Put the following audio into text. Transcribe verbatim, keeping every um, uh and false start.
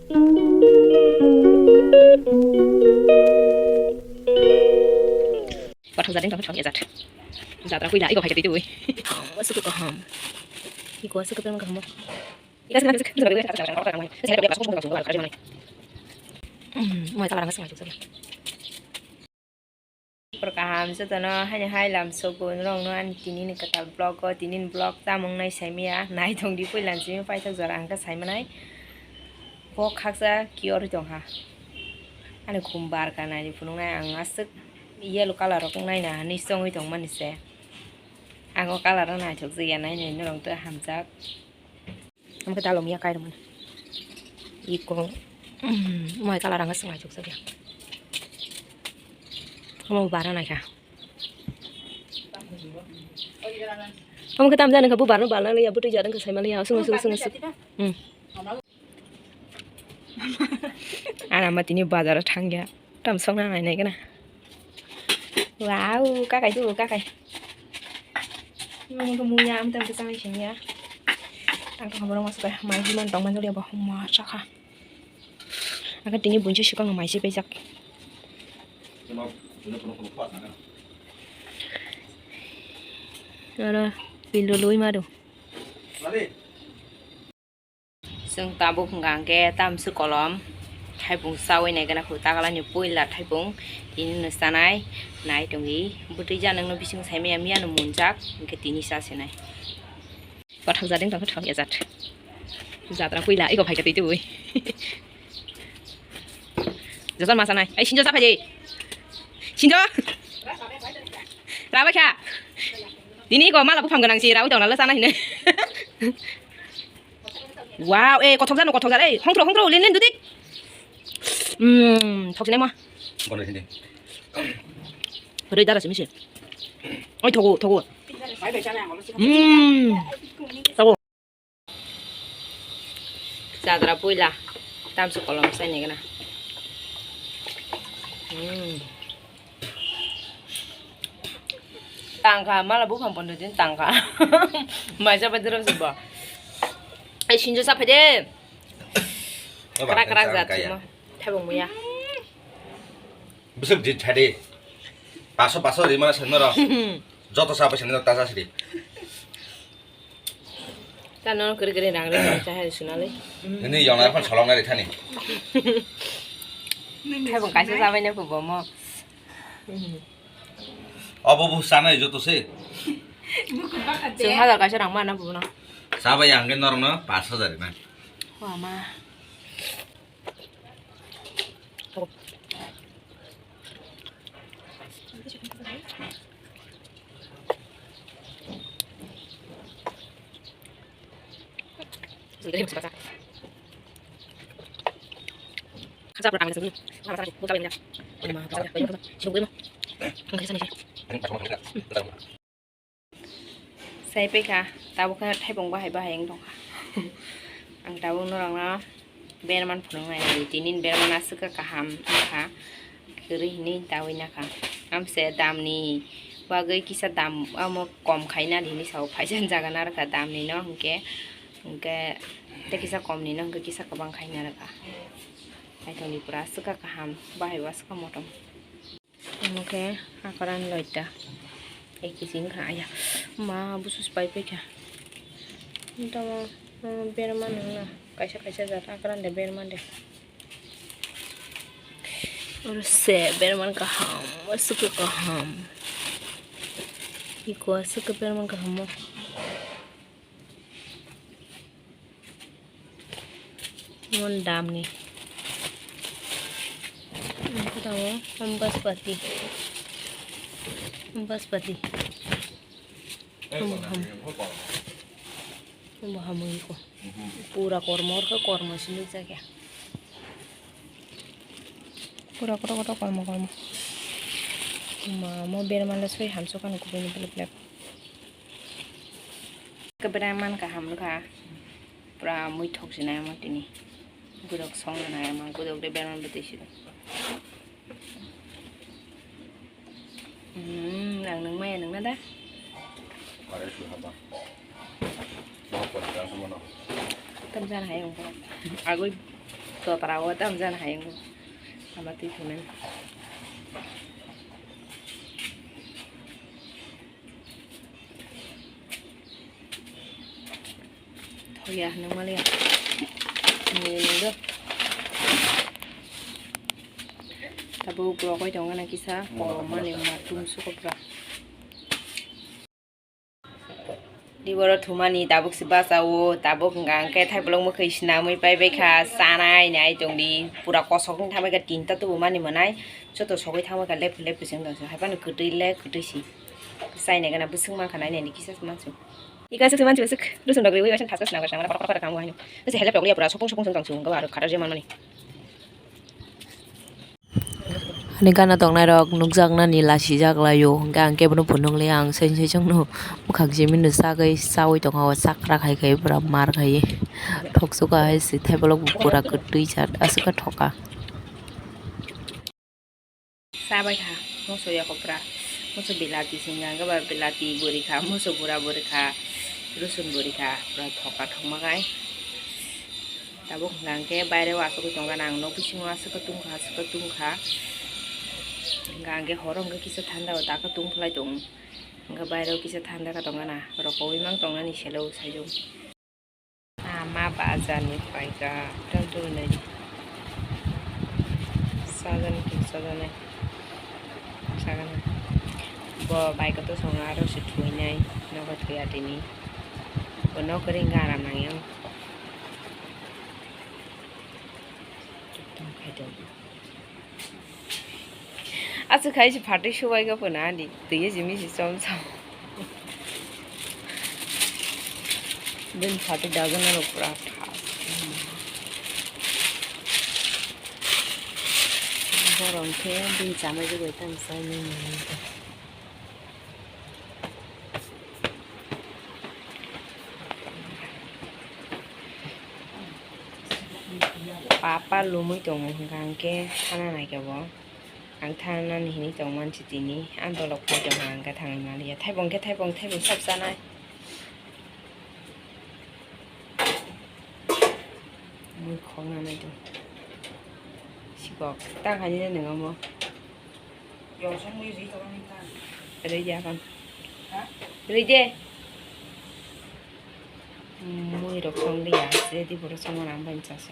Kothok jadeng tongkha thok ejat. Jatra puila iko phaikha twi twi. Aswk kaham. Iko aswk kaham kaham. Ika sini. Mai kalar ang aswk mai. Por kaham jotono haino hai lam sogo norokno ani tini ni kwtal vlog o, tini ni vlog chamung nai saimaya nai tongdi puila simi paithak jora hwnkhe saimanai. Bo khaksa kiyor tongkha. Ani khum bar ka nai phunuknai ang aswk yellow colour rok wngnaina hinwi chongwi tongmani se. Ang o colour o naithok jaya nai nai norok tei hamjak. Omo khe dalom ya kairokmani. Iko. Mai colour ang swng naithok jaya. Omo bara naikha. Omo khe tamjani kha bubar no balna liya bwtwi jadang khe saima liya swng swng swng swng. Hmm. Ana ma tini bazar o thangya. Tam sokna nai nai gana. Wow, kakai tu kakai. Ini ke muya am tam kesang sini ya. Ang khambar masuk ya, mai himan tong manjol ya bah ma sakha. Aga tini bunchi sukang mai si pejak. Ara pindu lui maru. Chwng tabuk hwnkha hwnkhe tamswk kolom thaipung chaui nai gana kho, tagalani puila thaipung tini no chanai nai tongwi bwtwi janangno bising saimaya miyano munjak hwnkhe tini chasinai. Kothok jadeng tongkha thok ejat. Jatra puila iko phaikha twi twi. Jojon ma chanai. Ai sinjo cha phaidi. Sinjo. Rabai kha. Tini iko mala buphang gwnang si raui tongna le chanai hine. Wow, eh, kothok jano, kothok jano, eh, hongtro, hongtro, len, len, dudik. Hmm, thok sinai ma. Kono sini. Roi dara simi se. Oi, thogo, thogo. Hmm. Thogo. Jatra puila, tamswk kolom sai nai gana. Hmm. Tangkha, mala buphang pondo din tangkha. Maisa bai doro se bo. Ai sinjo sa phaide. Krak krak jat simo. Thaibung muya. Bwswk jit thadi. Paso paso ri mana sengno ro. Joto sa paisa nino ta sa sidi. Ta nono kwrwi kwrwi rang rwi rang cha hai swnalwi. Nini yong nai phon solong nai thani. Khaibung kaisa chabai nai phubo mo. Obo bo chanai joto se. Chwng hazar kaisa rang mana bubo no. Chabai ang khe norok no pash hazar na. Wama. Sai paikha, tabuk khe thaibung bahai bahai wng tongkha. Ang tabuk norokno berman phunuknai, tini berman aswk khe kaham wngkha, kwrwi hinwi tawi nakha. Amse damni bagwi kisa dam omo kom khaina hinwi sao, phaisa jaga narwkha damni no hwnkhe, hwnkhe tei kisa komni no hwnkhe kisa kwbang khaina rwkha. Naithokni pura aswk khe kaham, bahai bo aswk khe motom. Omo khe akran loita. Ek kg wngkha aya. Ma, busus pai paikha. Tamo, omo berma nangna. Kaisa kaisa jat akran de berma de. Oro se berman kaham, aswk kaham. Iko aswk berman kaham mo. Mon damni. Ang khe tabuk Ambaspati. Ambaspati. Ang bo ham. Ang bo ham wngkho. Pura kormo, orkho kormo simi jakya. Pura kotor kotor kormo kormo. Ma, mo berma le soi hamsok ano kubui ni belep belep. Kebra man kaham wngkha. Pura muithok se nai omo tini. Gurok song nai omo, gurok de berma bwtwi se. Hmm, ang nang maya nang na da? Tam jana hai wngkha. Agoi. Topra o tam jan hai wngkha. Ama twi thumani. Thoya hinwi maliya. Hinwi nungdo. Tabuk rokoi tongo na kisa, kolom mani ma tum sukopra. Diboro thumani tabuk se bachao, tabuk hwnka hwnkhe thaibolok mwkhwi swnamwi paibaikha, chanai nai tongdi, pura kosok wng thangbaikha, tinta tubumani mwnai, joto sogwi thangbaikha, lephu lephu se wng tongse, haibano kwtwi le kwtwi si, chaina gana bwswk mankha, nainani kisa se mansu. Ika se mansu bwswk, rusun rok riwi waisa thaska swnamkha, swnamkha, kotor kotor kha wngkha, bwswk helep rok liya pura sopung sopung se wng tongse, wngkha aro khata je manmani. Ani gana tongnai rok nukjaknani lasijak laio, hwnkhe ang kebono phunukliya, ang saichung saichungno bwkhak jimino sagwi chaui tongo, chakra khai khai pura mar khai thoksuka hai se, thaibolok bo pura kwtwi jat aswk khe thoka. Chabai kha moso yakopra, moso bilati singha hwnkhe ba bilati bwrwi kha, moso bura bwrwi kha, rusun bwrwi kha, pura thoka thokma khai. Tabuk hwnka hwnkhe baireo asugwi tongkha, ang nok bisingo aswk khe tungkha, aswk khe tungkha. Hwnka hwnkhe horo hwnkhe kisa thanda o dakhe tungphlai tongo. Hwnka baireo kisa thanda khe tongkha na, rokoui mang tongnani selo saichung. Ama bazar ni paikha, tang tang nai. Sajani, sajani. Sagana. Bo bike to songa aro se thuinai, nogo thuya tini. Bo nok ring aram nangyo. Tong khai tong. Aswk khai se phatwi subai khe phano ani twi o jimi se chom chom. Bini phatwi dagwna rok pura thas. Borok khe bini chamai rwbai tamo chai nini. Papa lumui tongo hwnkha hwnkhe thana naikhe bo. Ang thanani hinwi tongmani si tini. Ang dolok phai tongkha hwnkhe thangwi maliya. Thaibong khe thaibong, thaibong sab chanai. Mui khokna nai tong. Sikok. Ta khaini nang omo. Rwi de akhon. Rwi de. Mui rok song liya. Ready boro song nang bai chasa.